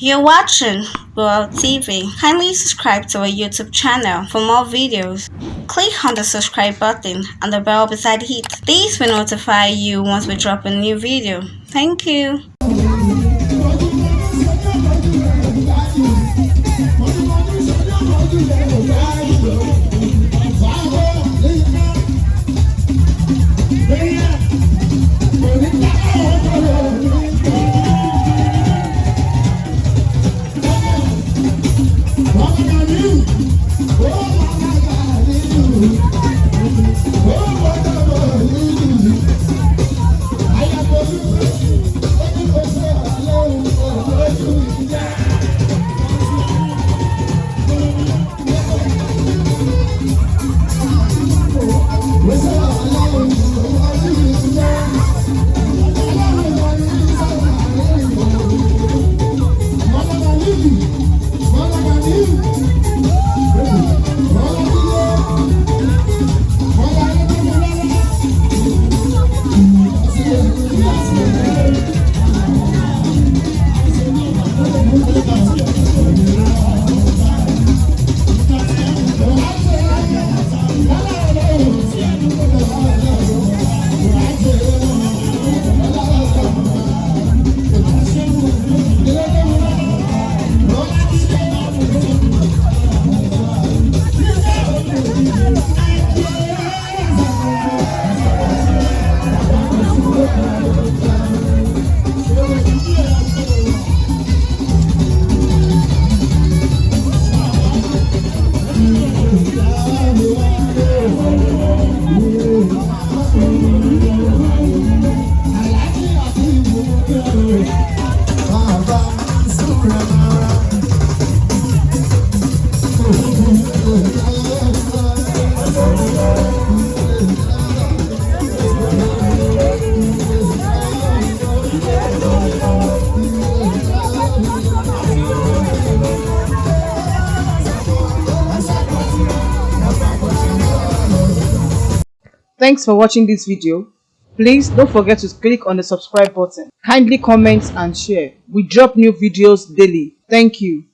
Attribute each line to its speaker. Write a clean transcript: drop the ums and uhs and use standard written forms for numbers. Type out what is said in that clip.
Speaker 1: You're watching World TV. Kindly subscribe to our YouTube channel for more videos. Click on the subscribe button and the bell beside it. This will notify you once we drop a new video. Thank you.
Speaker 2: Thanks for watching this video. Please don't forget to click on the subscribe button. Kindly comment and share. We drop new videos daily. Thank you.